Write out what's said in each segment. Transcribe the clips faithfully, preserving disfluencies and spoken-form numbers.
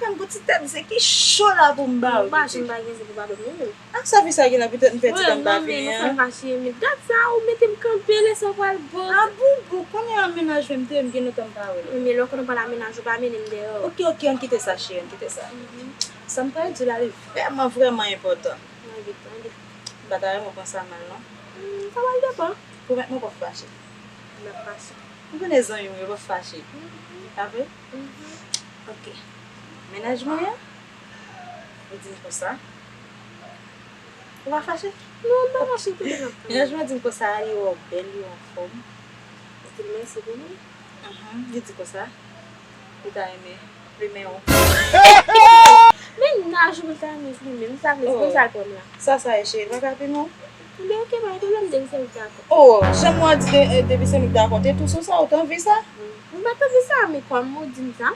Fè m pou ti tèt zen ki cho la pou m ba ou. Ou pa janm pa gen zen pou ba dòmi menm. Ak sa fi sa gen la, poutèt m fè ti tan m pa vini an. Mwen, non, men nou fè m fache, men dat sa ou mete m kanpe, lè sa w pral bon. A boubou, kounye a mennaj mwen m te ye, m gen lontan m pa wè l. Wi, men lè w konn w pral a mennaj ou, pa mennen m dèyè w. Oke, oke, ann kite sa, cheri, ann kite sa. Mhm. Sa m pral di w la, li vrèman, vrèman enpòtan. Ann vit, ann vit. M pa ta renmen w pran sa mal, non. Hmm, sa pral depann. Pwomèt mwen w p ap fache. M p ap fache. M konnen zanmi w yo p ap fache. Mhm. Pa vre? Mhm. Oke. Mennaj mwen an, li di m konsa. Ou pa fache? Non, m pa fache, kote n ap pale? Mennaj mwen di m konsa, li wè w bèl, li wè w anfòm. Li di m mèsi pou mwen. Mhm, li di konsa, li ta renmen plimen w. Mennaj ou ta renmen plimen, m ta vle, se konsa l pran m la. Sa, sa ye, cheri, pa ka plimen w? Ebyen, oke, pa gen pwoblèm, depi se ou k dakò. Oh, janm w a di de, eh, depi se nou k dakò, te tou sou sa, ou t anvi sa? M pa t anvi sa, men kòm ou di m sa, m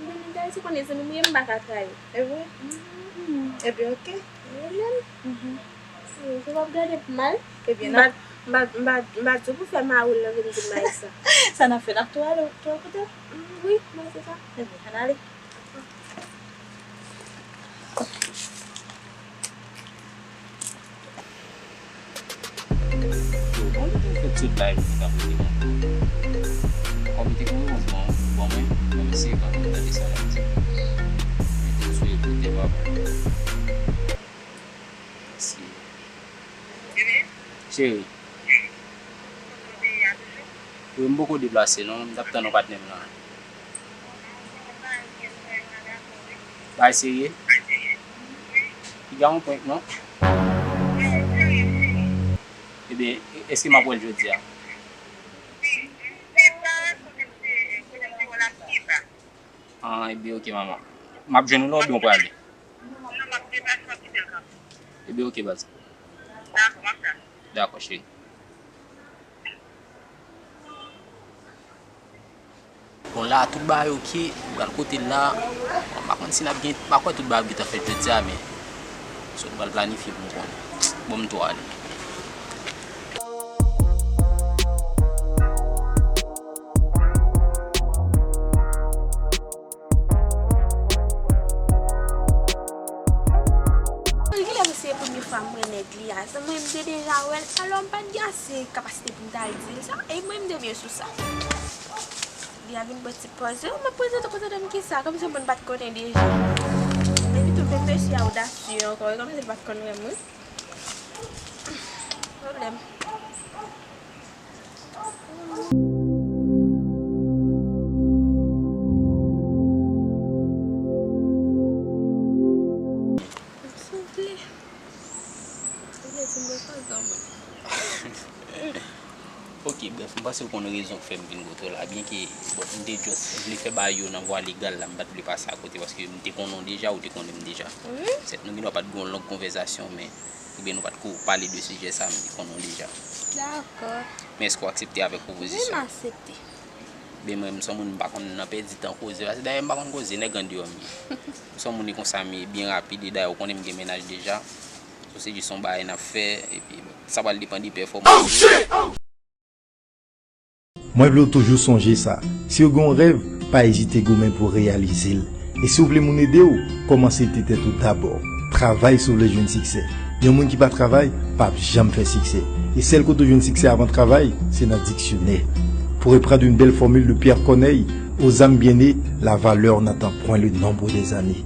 vin enterese konnen se nou m ye, m pa ka trayi. E vre? Mhm. Ebyen, oke. Ebyen, mhm. Hmm, se w ap gade pou mal. Ebyen, m pa, m pa, m pa, m pa di w pou fè mari w lan vin di m bagay sa. Sa n ap fè, n ap tou ale, tou al kote l? Hmm, wi, mwen se sa. Ebyen, ann ale. Yo, bon, mwen te fè tout bay pou ta pote mwen. Kòm te konn bon, bon, mwen, mwen mesi yo pa konn tande sa l ap di. Mwen te sou ekoutè, papa. Mesi. Cheri. Wi, m poko deplase non, m t ap tann yon patnè m lan. Bagay serye? Piga yon prank non? Ebyen, èske m ap wè l jodi a? Ah, ebyen, oke, manman. M ap jwenn ou la oubyen w prale? Ebyen, oke, baz. Dakò, cheri. Bon, la, tout bagay oke, m pral kote l la. Bon, m pa konn si n ap gen, m pa kwè tout bagay ap gentan fèt jodi a, men sot m pral planifye pou m konnen. Bon, m tou ale. Genlè se premye fwa m wè nèg li a. Mwen, m te deja wè l, alò m pa t gen ase kapasite pou m ta al di l sa, e mwen, m te byen sou sa. Li a vin pran ti pòz yo, m ap prezante, prezante m kisa, kòmsi moun pa t konnen deja. Epi tou, menm mesye a odasye ankò, e kòmsi l pa t konn wè m, wi. Pwoblèm. Sante. Ou vle di m wè pa granmoun. Ok, bref, m panse w konn rezon k fè m vin kote w la, byenke, bon, m te just vle fè bagay yo nan vwa legal la, m pa t vle pase akote, paske m te konnen w deja, ou te konnen m deja. Wi. Sèt, nou gendwa pa t gen yon long konvèsasyon, men, oubyen nou pa t ko pale de sijè sa, m te konnen w deja. Dakò. Men èske w aksepte avèk pwopozisyon? Wi, m aksepte. Ben, mwen, m se yon moun, m pa konn nan pèdi tan koze, paske dayè m pa konn koze, nèg andeyò m ye. M se yon moun e konsa m ye, byen rapid, e dayè ou konnen m gen mennaj deja. So, se jis yon bagay n ap fè, epi, bon, sa pral depann de pèfòmans. Mwen vle w toujou sonje sa, si w gen yon rèv, pa ezite goumen pou w reyalize l. E si w vle moun ede w, kòmanse ede tèt ou dabò. Travay si w vle jwenn siksè. Yon moun ki pa travay p ap janm fè siksè. E sèl kote w jwenn siksè avan travay, se nan diksyonè. Pour reprendre une belle formule de Pierre Corneille, aux âmes bien nées, la valeur n'attend point le nombre des années.